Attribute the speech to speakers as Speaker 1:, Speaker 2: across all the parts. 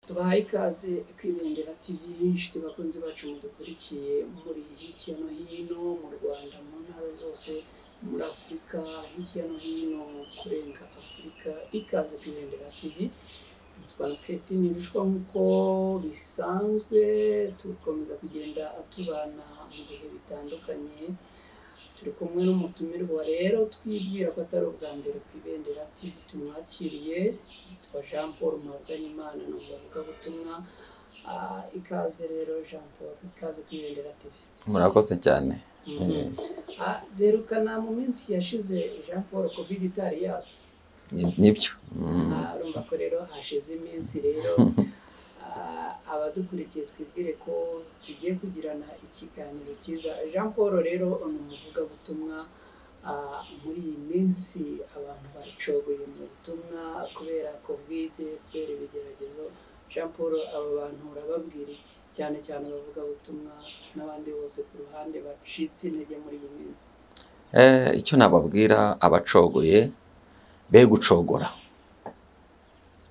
Speaker 1: Tubahaye ikaze ku Ibendera TV, inshuti bakunzi bacu mudukurikiye muri hirya no hino mu Rwanda, mu ntara zose, muri Afurika, hirya no hino kurenga Afurika. Ikaze ku Ibendera TV. Nitwa Ketini Rushwa, nk'uko bisanzwe dukomeza kugenda tubana mu bihe bitandukanye. Turi kumwe n'umutumirwa rero twibwira ko atari ubwa mbere ku Ibendera TV tumwakiriye, yitwa Jean Paul Mpabwanimana, ni umuvugabutumwa. Ikaze rero Jean Paul, ikaze ku Ibendera TV.
Speaker 2: Murakoze cyane.
Speaker 1: Derukana mu minsi yashize Jean Paul, Covid itari yaza.
Speaker 2: Nibyo.
Speaker 1: Urumva ko rero hashize iminsi rero. Abadukurikiye twibwire ko tugiye kugirana ikiganiro cyiza. Jean Paul rero ni umuvugabutumwa. Muri iyi minsi abantu bacogoye mu butumwa kubera Covid, kubera ibigeragezo. Jean Paul, aba bantu urababwira iki, cyane cyane abavugabutumwa n'abandi bose ku ruhande bacitse intege muri iyi minsi?
Speaker 2: Icyo nababwira abacogoye, be gucogora,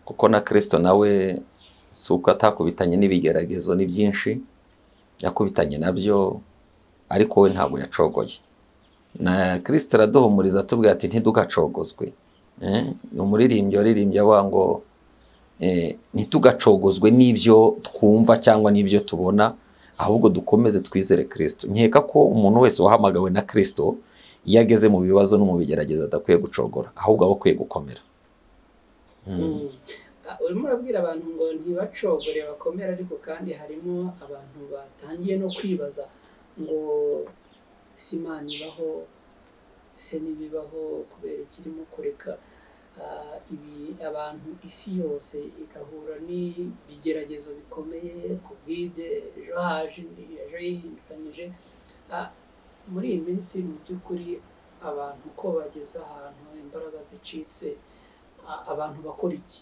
Speaker 2: kuko na Kristo nawe si uko atakubitanye n'ibigeragezo, ni byinshi yakubitanye nabyo, ariko we ntabwo yacogoye. Na Kristo araduhumuriza atubwira ati ntidugacogozwe. Ni umuririmbyi waririmbye avuga ngo ntitugacogozwe n'ibyo twumva cyangwa n'ibyo tubona, ahubwo dukomeze twizere Kristo. Nkeka ko umuntu wese wahamagawe na Kristo, iyo ageze mu bibazo no mu bigeragezo, adakwiye gucogora, ahubwo aba akwiye gukomera.
Speaker 1: Urimo urabwira abantu ngo ntibacogore, bakomere, ariko kandi harimo abantu batangiye no kwibaza ngo ese Imana ibaho, ese ntibibaho, kubera ikirimo kureka ibi abantu, isi yose igahura n'ibigeragezo bikomeye, Covid, ejo haje indi, ejo yihinduranyije. Muri iyi minsi mu by'ukuri abantu ko bageze ahantu imbaraga zicitse, abantu bakora iki?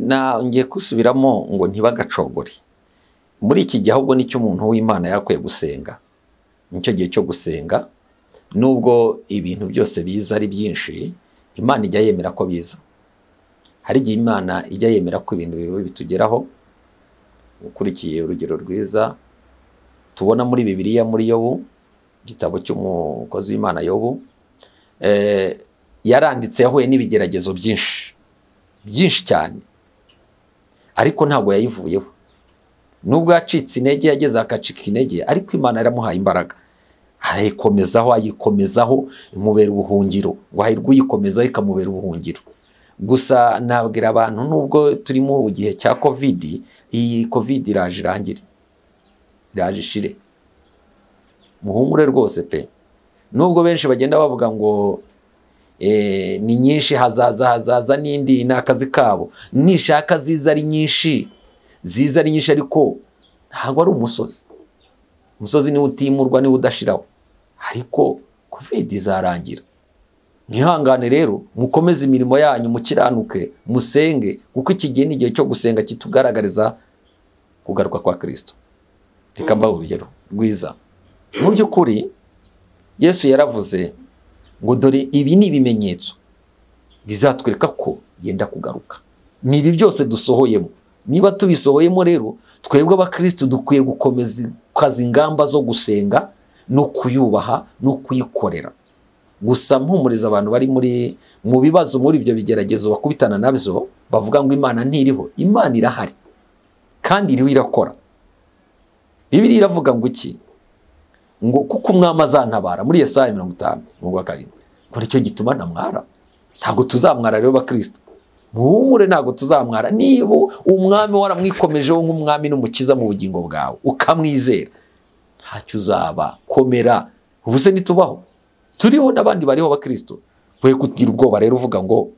Speaker 2: Na ngiye gusubiramo ngo ntibagacogore muri iki gihe, ahubwo nicyo umuntu w'Imana yakwiye gusenga, nicyo gihe cyo gusenga. Nubwo ibintu byose biza ari byinshi, Imana ijya yemera ko biza. Hari igihe Imana ijya yemera ko ibintu bibi bitugeraho. Ukurikiye urugero rwiza tubona muri Bibiliya, muri Yobu, igitabo cy'umukozi w'Imana Yobu, yaranditse yahuye n'ibigeragezo byinshi byinshi cyane, ariko ntabwo yayivuyeho. Nubwo yacitse intege, yageze akacika intege, ariko Imana yaramuhaye imbaraga, arayikomezaho, ayikomezaho, imubera ubuhungiro. Ngo hahirwa uyikomezaho ikamubera ubuhungiro. Gusa nabwira abantu, nubwo turi mu gihe cya Covid, iyi Covid iraje irangire, iraje ishire, muhumure rwose pe. Nubwo benshi bagenda bavuga ngo ni nyinshi, hazaza hazaza n'indi, ni akazi kabo. Nishaka ziza ari nyinshi, ziza ari nyinshi, ariko ntabwo ari umusozi. Umusozi niwo utimurwa, niwo udashiraho, ariko Covid izarangira. Mwihangane rero, mukomeze imirimo yanyu, mukiranuke, musenge, kuko iki gihe ni igihe cyo gusenga kitugaragariza kugaruka kwa Kristo. Reka mbahe urugero rwiza. Mu by'ukuri Yesu yaravuze ngo dore ibi ni ibimenyetso bizatwereka ko yenda kugaruka. Ni ibi byose dusohoyemo. Niba tubisohoyemo rero, twebwe abakristo dukwiye gukomeza kaza ingamba zo gusenga no kuyubaha no kuyikorera. Gusa mpumuriza abantu bari muri mu bibazo, muri ibyo bigeragezo bakubitana nabyo, bavuga ngo Imana ntiriho. Imana irahari kandi iriho irakora. Bibiliya iravuga ngo iki? Ngo kuko umwami azantabara, muri Yesaya 50:7, ngo nicyo gituma ntamwara. Ntabwo tuzamwara rero bakristo, muhumure, ntabwo tuzamwara. Niba umwami waramwikomejeho nk'umwami n'umukiza mu bugingo bwawe, ukamwizera, ntacyo uzaba. Komera. Ubu se ntitubaho? Turiho, n'abandi bariho bakristo. We kugira ubwoba rero uvuga ngo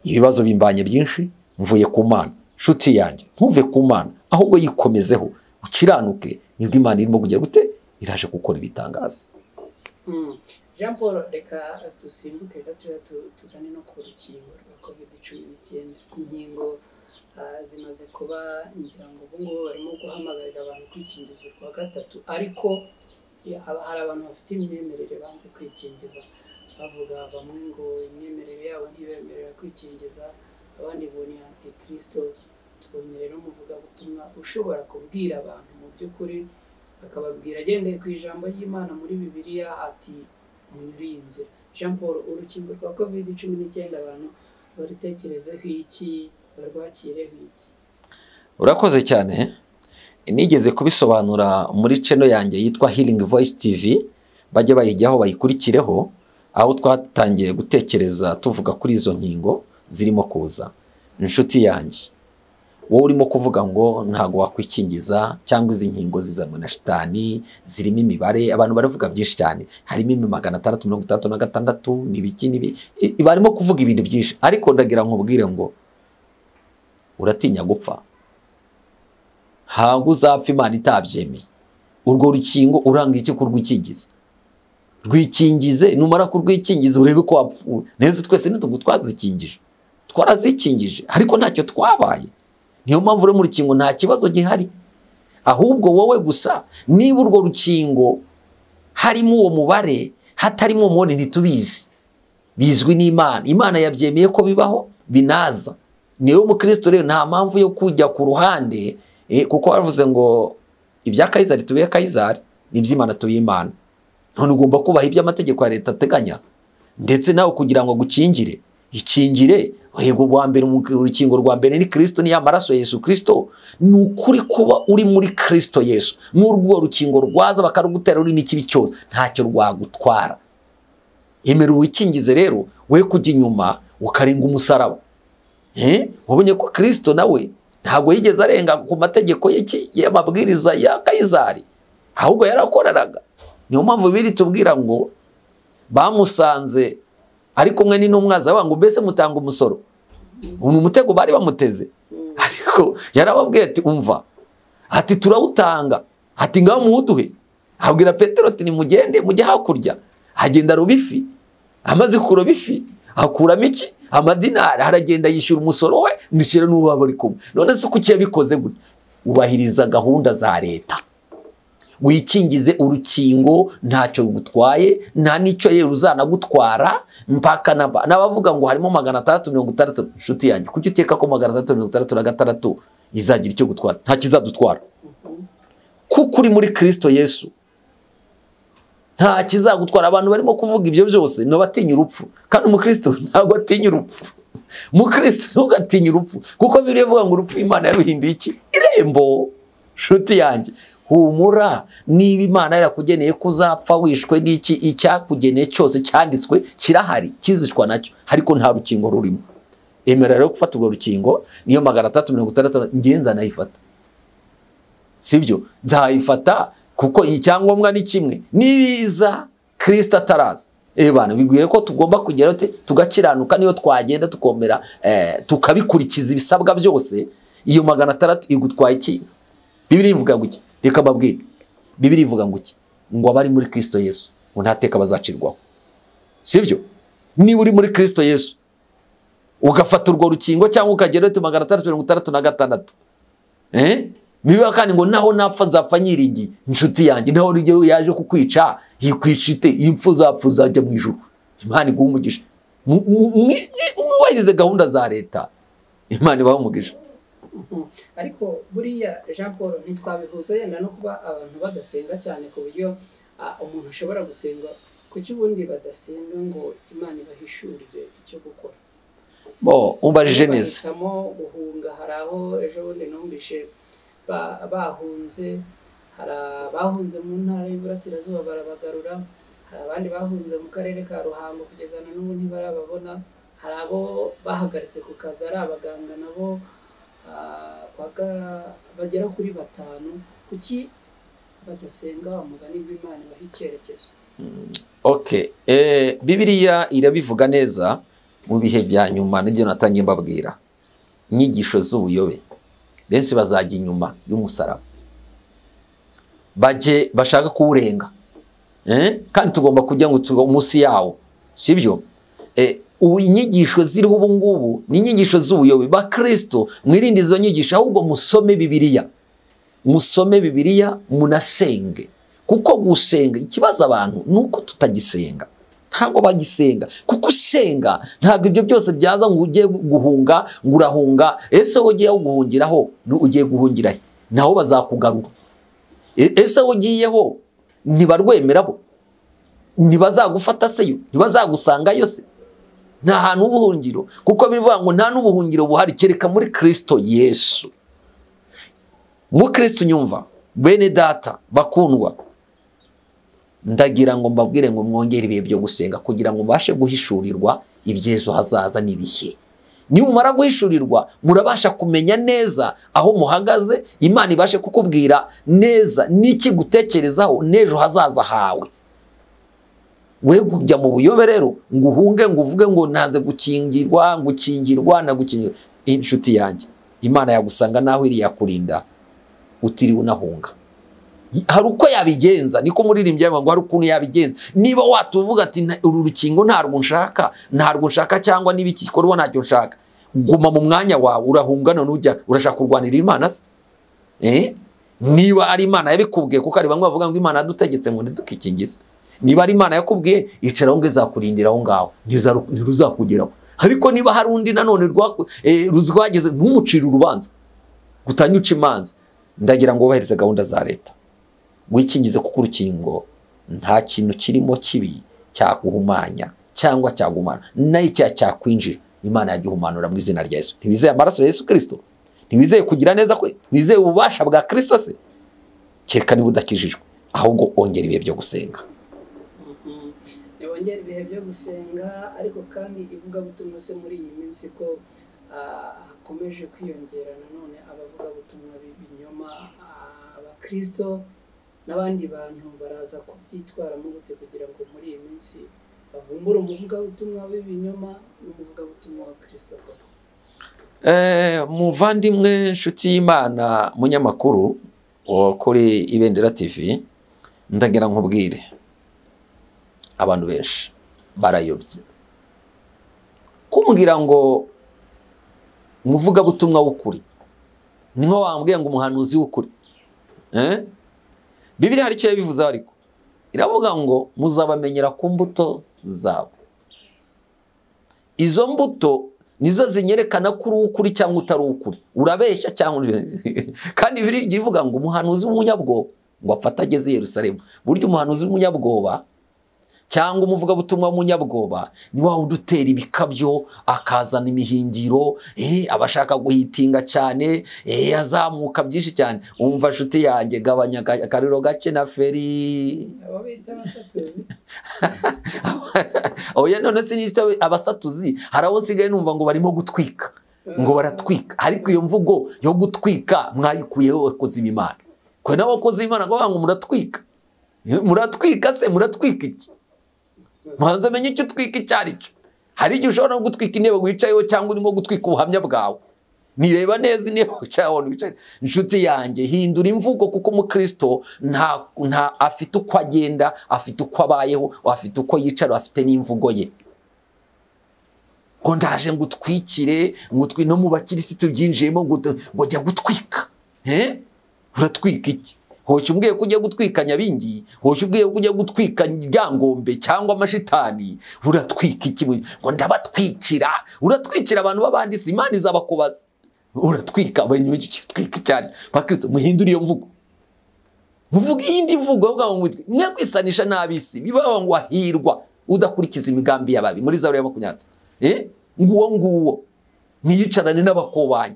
Speaker 2: ibibazo bimbanye byinshi, mvuye ku Mana. Nshuti yanjye, ntuve ku Mana, ahubwo yikomezeho, ukiranuke, nibwo Imana irimo kugira gute, iraje gukora ibitangaza.
Speaker 1: Jean Paul, reka dusimbuke gatoya tugane no ku rukingo rwa Covid-19. Inkingo zimaze kuba, ngira ngo ubu ngubu barimo guhamagarira abantu kwikingiza urwa gatatu, ariko hari abantu bafite imyemerere banze kwikingiza, bavuga bamwe ngo imyemerere yabo ntibemerera kwikingiza. Abandi ngo ni antikristo. Tubonye rero umuvugabutumwa ushobora kubwira abantu mu by'ukuri, akababwira agendeye ku ijambo ry'Imana muri Bibiliya ati munyure iyi nzira. Jean Paul, urukingo rwa COVID-19 abantu barutekerezeho iki, barwakireho iki?
Speaker 2: Urakoze cyane. Nigeze kubisobanura muri channel yanjye yitwa Healing Voice TV, bajye bayijyaho bayikurikireho, aho twatangiye gutekereza tuvuga kuri izo nkingo zirimo kuza. Inshuti yanjye, wowe urimo kuvuga ngo ntago wakwikingiza cyangwa izi nkingo zizanwe na shitani, zirimo imibare, abantu baravuga byinshi cyane, harimo 666 n'ibiki n'ibi, barimo kuvuga ibintu byinshi. Ariko ndagira nkubwire ngo uratinya gupfa? Ntabwo uzapfa Imana itabyemeye. Urwo rukingo uranga iki kurwikingiza? Rwikingize, numara kurwikingiza urebe ko wapfuye. Neza twese nitwo twazikingije, twarazikingije ariko ntacyo twabaye. Niyo mpamvu uri mu rukingo nta kibazo gihari. Ahubwo wowe gusa niba urwo rukingo harimo uwo mubare, hatarimo umubare ntitubizi, bizwi n'Imana. Imana yabyemeye ko bibaho binaza. Niyo umukristo rero nta mpamvu yo kujya ku ruhande, kuko bavuze ngo ibya Kayizari tubihe Kayizari, n'iby'Imana tubihe Imana. None ugomba kubaha iby'amategeko ya leta ateganya, ndetse nawe kugira ngo gukingire ikingire. Yego, rwa mbere urukingo rwa mbere ni Kristo, ni amaraso ya Yesu Kristo. Ni ukuri kuba uri muri Kristo Yesu, n'urwo rukingo rwaza bakarugutera rurimo ikibi cyose ntacyo rwagutwara. Emera wikingize rero, we kujya inyuma ukarenga umusaraba. Wabonye ko Kristo nawe ntabwo yigeze arenga ku mategeko y'amabwiriza ya Kayizari, ahubwo yarakoreraga. Niyo mpamvu biri tubwira ngo bamusanze ari kumwe n'intumwa zabo ngo mbese mutanga umusoro. Uyu mutego bari bamuteze, ariko yarababwiye ati umva, ati turawutanga, ati ngaho muwuduhe. Abwira Petero ati nimugende mujye hakurya. Agenda aroba ifi, amaze kuroba ifi akuramo iki? Amadinari. Aragenda yishyura umusoro we ndishyira n'uwo bari kumwe. None se kuki yabikoze gutya? Ubahiriza gahunda za leta, wikingize urukingo ntacyo gutwaye, nta nicyo rero uzanagutwara. Mpaka n'abavuga ngo harimo 666, inshuti yanjye, kuki uteka ko 666 izagira icyo gutwara? Nta kizadutwara, kuko uri muri Kristo Yesu nta kizagutwara. Abantu barimo kuvuga ibyo byose no batinya urupfu, kandi umukristo ntabwo atinya urupfu. Umukristo ntugatinya urupfu, kuko Bibiliya ivuga ngo urupfu Imana yaruhinduye iki? Irembo. Inshuti yanjye, humura, niba Imana yarakugeneye ko uzapfa wishwe n'iki, icyakugeneye cyose cyanditswe kirahari, kizishwa nacyo, ariko nta rukingo rurimo. Emera rero gufata urwo rukingo, niyo 666 ngenza nayifata, sibyo? Nzayifata kuko icyangombwa ni kimwe, nibiza Kristo ataraza. Bana bigwiye ko tugomba kugera tugakiranuka, niyo twagenda tukomera tukabikurikiza ibisabwa byose. Iyo 600 igutwaye iki? Bibiliya ivuga ngo iki? Reka mbabwire, Bibiliya ivuga ngo iki? Ngo abari muri Kristo Yesu ngo nta teka bazacirwaho, sibyo? Niba uri muri Kristo Yesu ugafata urwo rukingo cyangwa ukagera 666, biba kandi ngo naho napfa nzapfa nyiringiye. Inshuti yanjye, naho yaje kukwica yikwica ite? Impfu zapfa uzajya mu ijuru. Imana iguhe umugisha. Mwubahirize gahunda za leta, Imana ibahe umugisha.
Speaker 1: Ariko buriya Jean Paul ntitwabihuza yenda no kuba abantu badasenga cyane ku buryo umuntu ashobora gusenga. Kuki ubundi badasenga ngo Imana ibahishurire icyo gukora?
Speaker 2: Bo umbajije neza.
Speaker 1: Bahitamo guhunga. Hari aho ejo bundi numvise bahunze, hari abahunze mu ntara y'Iburasirazuba barabagarura, hari abandi bahunze mu karere ka Ruhango kugeza na n'ubu ntibarababona, hari abo bahagaritse ku kazi ari abaganga nabo bagera kuri 5. Kuki badasenga umugani w'Imana baha icyerekezo?
Speaker 2: Okay, Bibiliya irabivuga neza mu bihe bya nyuma, nibyo natangiye mbabwira. Inyigisho z'ubuyobe, benshi bazajya inyuma y'umusaraba, baje bashaka kuwurenga, kandi tugomba kujya ngo munsi yawo, sibyo? Inyigisho ziriho ubu ngubu ni inyigisho z'ubuyobe. Ba Kristo mwirinde izo nyigisho, ahubwo musome Bibiliya, musome Bibiliya munasenge. Kuko gusenga, ikibazo abantu nuko tutagisenga. Ntabwo bagisenga, kuko usenga ntabwo ibyo byose byaza ngo ugiye guhunga, ngo urahunga. Ese wowe ugiye guhungiraho, ugiye guhungira he? Naho bazakugarura. Ese wowe ugiyeho ntibarwemera bo? Ntibazagufata se yo? Ntibazagusangayo se? Nta hantu ubuhungiro, kuko bivuga ngo nta n'ubuhungiro buhari kereka muri Kristo Yesu. Mu Kristo nyumva, bene data bakundwa, ndagira ngo mbabwire ngo mwongere ibihe byo gusenga kugira ngo mbashe guhishurirwa iby'ejo hazaza n'ibihe. Nimumara guhishurirwa murabasha kumenya neza aho muhagaze, Imana ibashe kukubwira neza n'iki gutekerezaho n'ejo hazaza hawe. We kujya mu buyobe rero ngo uhunge, ngo uvuge ngo ntaze gukingirwa, ngukingirwa na gukingirwa. Inshuti yanjye, Imana yagusanga naho iri yakurinda utiriwe unahunga. Hari uko yabigenza, niko muririmbyi yavuga ngo hari ukuntu yabigenza. Niba watuvuga ati uru rukingo ntarwo nshaka, ntarwo nshaka cyangwa n'ibiki gikorwa ntacyo nshaka, guma mu mwanya wawe, urahunga none ujya urashaka kurwanira Imana se? Niba ari Imana yabikubwiye, kuko ari bamwe bavuga ngo Imana yadutegetse ngo ntidukikingize. Niba ari Imana yakubwiye, icara aho izakurindira aho ngaho, ntiruzakugeraho. Ariko niba hari undi nanone ruzwageze, ntumucire urubanza, gutanyuca imanza. Ndagira ngo wubahirize gahunda za leta, wikingize, kuko urukingo nta kintu kirimo kibi cyaguhumanya cyangwa cyagumana, n'icyaha cyakwinjira Imana yagihumanura mu izina rya Yesu. Ntiwizeye amaraso ya Yesu Kristo? Ntiwizeye kugira neza kwe? Ntiwizeye ububasha bwa Kristo se? Kereka niba udakijijwe, ahubwo ongera ibihe byo gusenga.
Speaker 1: Ongera ibihe byo gusenga. Ariko kandi ivugabutumwa se muri iyi minsi ko hakomeje kwiyongera nanone abavugabutumwa b'ibinyoma, abakristo n'abandi bantu baraza kubyitwaramo gute kugira ngo muri iyi minsi bavumbure umuvugabutumwa w'ibinyoma n'umuvugabutumwa wa Kristo koko?
Speaker 2: Muvandimwe, nshuti y'Imana, munyamakuru kuri Ibendera TV, ndagira nkubwire abantu benshi barayobye. Kumbwira ngo umuvugabutumwa w'ukuri ni nko wambwiye ngo umuhanuzi w'ukuri. Bibiliya hari icyo yabivuze, ariko iravuga ngo muzabamenyera ku mbuto zabo. Izo mbuto nizo zinyerekana ko uri ukuri cyangwa utari ukuri, urabeshya cyangwa. Kandi Bibiliya ivuga ngo umuhanuzi w'umunyabwoba ngo apfa ageze i Yerusalemu. Burya umuhanuzi w'umunyabwoba cyangwa umuvugabutumwa w'umunyabwoba ni wa wundi utera ibikabyo, akazana imihindiro, abashaka guhitinga cyane, azamuka byinshi cyane. Umva nshuti yanjye, gabanya akariro gake na feri.
Speaker 1: Abo bita abasatuzi.
Speaker 2: Oya, none sinita abasatuzi, hari abo nsigaye numva ngo barimo gutwika, ngo baratwika. Ariko iyo mvugo yo gutwika mwayikuyeho abakozi b'Imana. Kwe n'abakozi b'Imana ngo muratwika. Muratwika se, muratwika iki? Mwanze amenye icyo utwika icyo ari cyo. Hari igihe ushobora no gutwika intebe wicayeho cyangwa urimo gutwika ubuhamya bwawe. Nireba neza intebe wicayeho wicaye. Inshuti yanjye, hindura imvugo, kuko umukristo nta afite uko agenda, afite uko abayeho, afite uko yicara, afite n'imvugo ye. Ngo ndaje ngutwikire, ngutwi no mu bakirisitu byinjiyemo ngo jya gutwika. Uratwika iki? Hoshya umbwiye ko ugiye gutwika Nyabingi, hoshya umbwiye ko ugiye gutwika Ryangombe cyangwa amashitani, uratwika iki? Ngo ndabatwikira. Uratwikira abantu b'abandi, si Imana izabakubaza. Uratwika abanyutwika cyane. Bakristo muhindure iyo mvugo, muvuge iyindi mvugo, ngo mwe kwisanisha n'abisi. Bibaho ngo ahirwa udakurikiza imigambi y'ababi muri Zaburi ya 20. Nguwo nguwo ntiyicarane n'abakobanyi,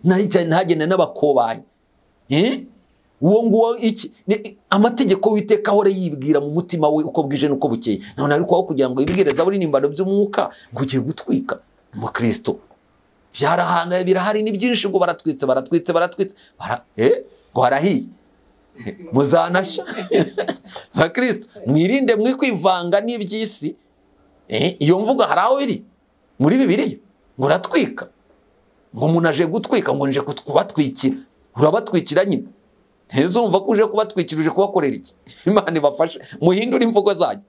Speaker 2: ntagende n'abakobanyi. Uwo nguwo iki amategeko witeka ahore yibwira mu mutima we uko bwije nuko bukeye. None ariko aho kugira ngo yibwire zaburi n'imbano by'umwuka ngo ugiye gutwika umukristo. Byarahanga birahari ni byinshi, ngo baratwitse baratwitse baratwitse ngo harahiye muzanashya. Bakristo mwirinde mwe kwivanga n'iby'isi. Iyo mvugo hari aho biri muri Bibiliya ngo uratwika, ngo umuntu aje gutwika, ngo nje kubatwikira. Urabatwikira nyine, ntizumva ko uje kubatwikira, uje kubakorera iki? Imana ibafashe muhindure imvugo zanyu.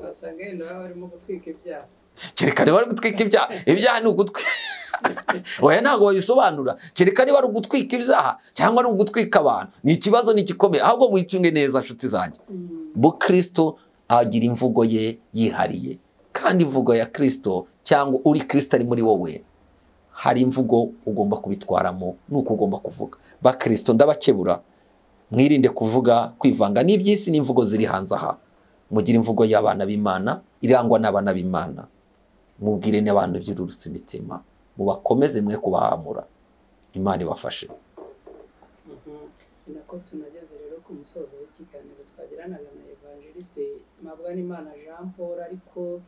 Speaker 1: Basanga yenda barimo gutwika ibyaha.
Speaker 2: Kereka niba bari gutwika ibyaha, ibyaha ni ugutwika. Oya, ntabwo babisobanura. Kereka niba ari ugutwika ibyaha cyangwa ari ugutwika abantu, ni ikibazo ni gikomeye. Ahubwo mwitunge neza nshuti zanjye. Bukristo agira imvugo ye yihariye. Kandi imvugo ya Kristo cyangwa uri Kristo ari muri wowe, hari imvugo ugomba kubitwaramo nuko ugomba kuvuga. Bakristo ndabakebura, mwirinde kuvuga kwivanga n'iby'isi n'imvugo ziri hanze aha. Mugire imvugo y'abana b'Imana irangwa n'abana b'Imana. Mubwire n'abantu by'ururutse imitima, mubakomeze mwe kubahamura. Imana ibafashe.
Speaker 1: Nako tunageze rero ku musozo w'ikiganiro twagiranaga na Evangeliste Mpabwanimana Jean Paul, ariko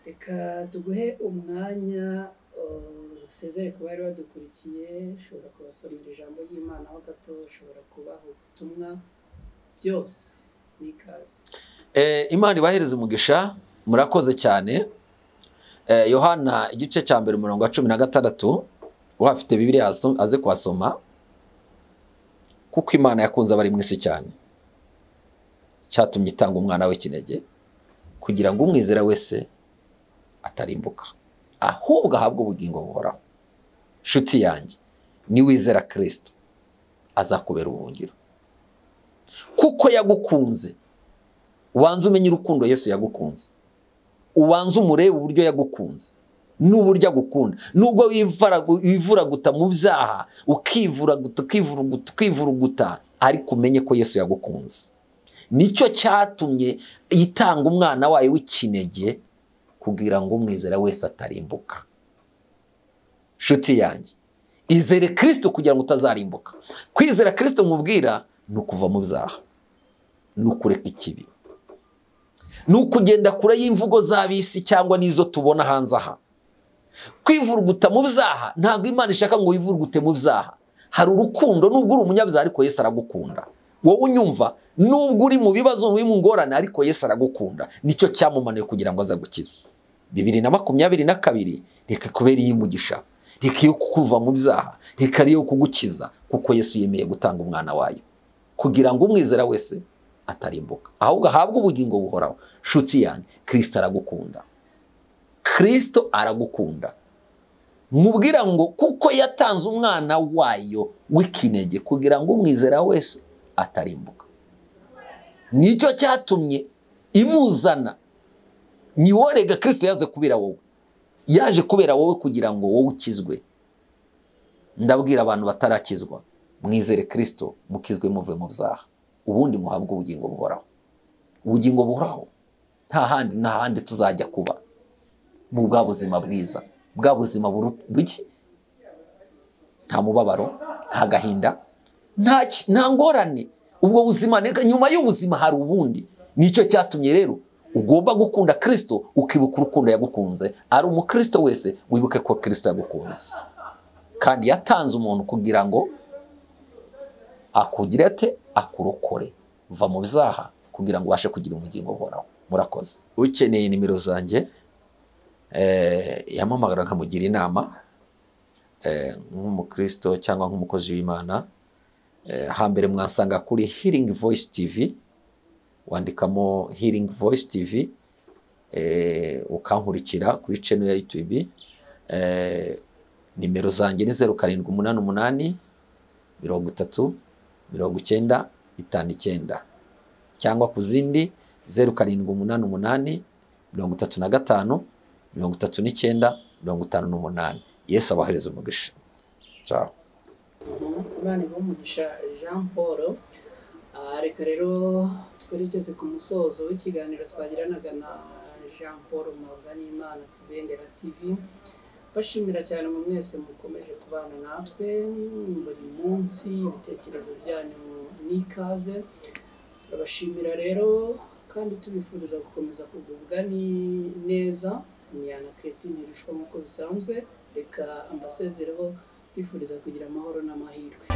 Speaker 1: reka tuguhe umwanya usezere ku bari badukurikiye. Ushobora kubasomera ijambo ry'Imana ho gato, ushobora kubaha ubutumwa, byose n'ikaze.
Speaker 2: Imana ibahereze umugisha, murakoze cyane. Yohana igice cya mbere umurongo wa 16, uhafite Bibiliya aze kuhasoma. Kuko Imana yakunze abari mu isi cyane, cyatumye itanga umwana we kinege, kugira ngo umwizera wese atarimbuka, ahubwo ahabwe ubugingo buhoraho. Nshuti yanjye, niwizera Kristo azakubera ubuhungiro, kuko yagukunze. Ubanze umenye urukundo Yesu yagukunze, ubanze umurebe uburyo yagukunze n'uburyo agukunda. Nubwo wivuraguta mu byaha, ukivuraguta ukivuruguta ukivuruguta, ariko umenye ko Yesu yagukunze. Nicyo cyatumye itanga umwana wayo w'ikinege, kugira ngo umwizera wese atarimbuka. Nshuti yanjye, izere Kristo kugira ngo utazarimbuka. Kwizera Kristo mubwira ni ukuva mu byaha, ni ukureka ikibi, ni ukugenda kure y'imvugo z'abisi cyangwa n'izo tubona hanze aha. Kwivuruguta mu byaha, ntabwo Imana ishaka ngo wivurugute mu byaha. Hari urukundo, nubwo uri umunyabyaha ariko Yesu aragukunda. Wowe unyumva, nubwo uri mu bibazo, uri mu ngorane, ariko Yesu aragukunda. Nicyo cyamumanuye kugira ngo azagukize. 2022 reka kubera iyi mugisha, reka iyo kukuva mu byaha, reka ariyo kugukiza, kuko Yesu yemeye gutanga umwana wayo kugira ngo umwizera wese atarimbuka, ahubwo ahabwe ubugingo buhoraho. Nshuti yanjye, Kristo aragukunda. Kristo aragukunda. Mubwira ngo kuko yatanze umwana wayo w'ikinege kugira ngo umwizera wese atarimbuka. Nicyo cyatumye imuzana. Ni worega Kristo yaje kubera wowe. Yaje kubera wowe kugira ngo wowe ukizwe. Ndabwira abantu batarakizwa, mwizere Kristo mukizwe muve mu byaha, ubundi muhabwe ubugingo buhoraho. Ubugingo buhoraho nta handi, nta handi tuzajya kuba mu bwa buzima bwiza, bwa buzima buki, nta mubabaro, nta gahinda, nta ngorane. Ubwo buzima, nyuma y'ubuzima hari ubundi. Nicyo cyatumye rero ugomba gukunda Kristo, ukibuka urukundo yagukunze. Ari umukristo wese wibuke ko Kristo yagukunze, kandi yatanze umuntu kugira ngo akugire ate, akurokore, va mu byaha kugira ngo ubashe kugira ubugingo buhoraho. Murakoze. Ukeneye nimero zanjye yampamagara nkamugira inama nk'umukristo cyangwa nk'umukozi w'Imana. Hambere mwansanga kuri Healing Voice TV, wandikamo Healing Voice TV, ukankurikira kuri channel ya YouTube. Nimero zanjye ni 0788 30 90 59, cyangwa ku zindi 0788 35 39 58. Yesu abahereze umugisha. Ciao.
Speaker 1: Imana ibahe umugisha Jean Paul. Reka rero twerekeze ku musozo w'ikiganiro twagiranaga na Jean Paul Mpabwanimana ku Ibendera TV. Bashimira cyane mu mwese mukomeje kubana natwe buri munsi, ibitekerezo byanyu n'ikaze. Turabashimira rero kandi tubifuriza gukomeza kugubwa neza. Ni Ana Cretine Rushwa nk'uko bisanzwe. Reka ambasezereho bifuriza kugira amahoro n'amahirwe.